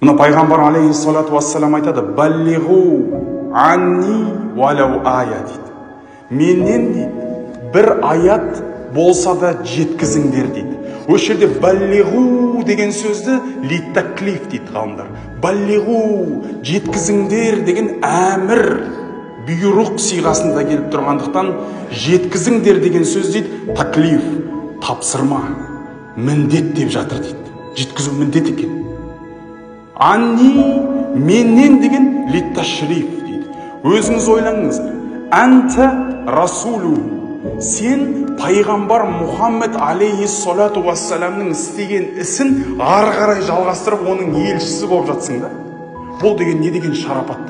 Мына пайғамбар алейхиссалату вассалам айтады, баллиғу анни уалау ая дейді. Менен дейді, бір аят болса да жеткізіңдер дейді. Осы жерде баллиғу деген сөзді литтаклиф дейді ғалымдар. Баллиғу, жеткізіңдер деген әмір, бұйрық сиғасында келіп тұрғандықтан жеткізіңдер деген сөз дейді, таклиф, тапсырма, міндет деп жатыр дейді. Жеткізу міндет екен. Анни, менен деген литташриф дейді. Өзіңіз ойлаңыздар. Әнта расулуху. Сен пайғамбар Мұхаммед алейхиссалату вассаламның істеген ісін ары қарай жалғастырып, оның елшісі болып жатсың да. Бұл деген не деген шарапат?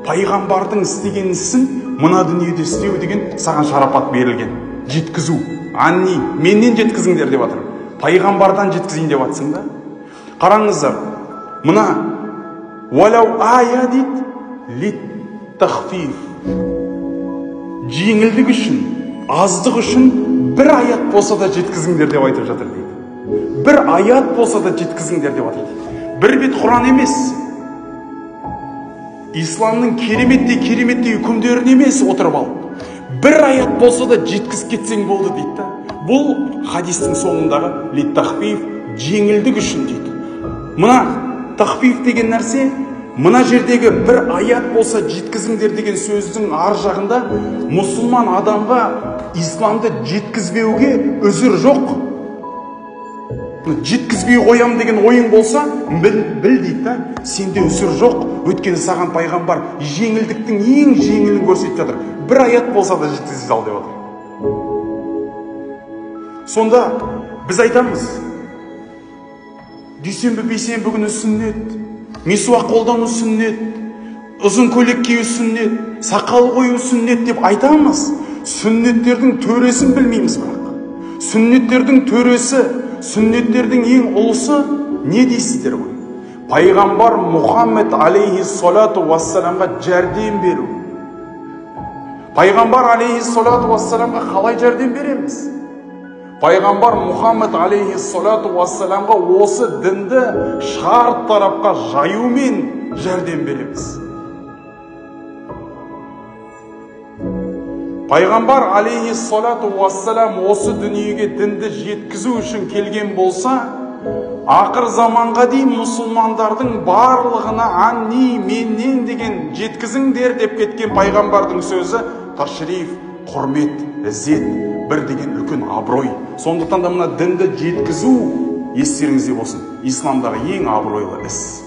Пайғамбардың істеген ісін мына дүниеде істеу деген саған шарапат берілген. Жеткізу. Анни, менен жеткізіңдер деп жатыр. Пайғамбардан жеткізейін деп жатсың да. Қараңыздар, мына уалау ая дейді, литтахфиф. Жеңілдік үшін, аздық үшін бір аят болса да жеткізіңдер деп айтып жатыр дейді. Бір аят болса да жеткізіңдер деп жатыр дейді. Бір бет Құран емес. Исламның кереметтей кереметтей үкімдерін емес отырып алып. Бір аят болса да жеткізіп кетсең болды дейді да. Бұл хадистің соңындағы литтахфиф, жеңілдік үшін дейді. Мына тахфиф деген нәрсе, мына жердегі бір аят болса жеткізіңдер деген сөздің ар жағында мұсылман адамға исламды жеткізбеуге үзір жоқ. Жеткізбей қоям деген ойың болса, біл дейді да, сенде үзір жоқ, өйткені саған пайғамбар жеңілдіктің ең жеңілін көрсетіп жатыр. Бір аят болса да жеткізе сал деп отыр. Сонда біз айтамыз, дүйсенбі, бейсенбі күні сүннет, мисуақ қолдану сүннет, ұзын көйлек кию сүннет, сақал қою сүннет деп айтамыз. Сүннеттердің төресін білмейміз бірақ. Сүннеттердің төресі, сүннеттердің ең ұлысы не дейсіздер ғой? Пайғамбар Мұхаммед алейхиссалату вассаламға жәрдем беру. Пайғамбар алейхиссалату вассаламға қалай жәрдем береміз? Пайғамбар Мұхаммед алейхиссалату вассаламға осы дінді шарт тарапқа жаюмен жәрдем береміз. Пайғамбар алейхиссалату вассалам осы дүниеге дінді жеткізу үшін келген болса, ақыр заманға дейін мұсылмандардың барлығына анни, менен деген жеткізіңдер деп кеткен пайғамбардың сөзі ташриф, құрмет, ізет, бір деген үлкен абырой. Сондықтан да мына дінді жеткізу естеріңізде болсын, исламдағы ең абыройлы іс.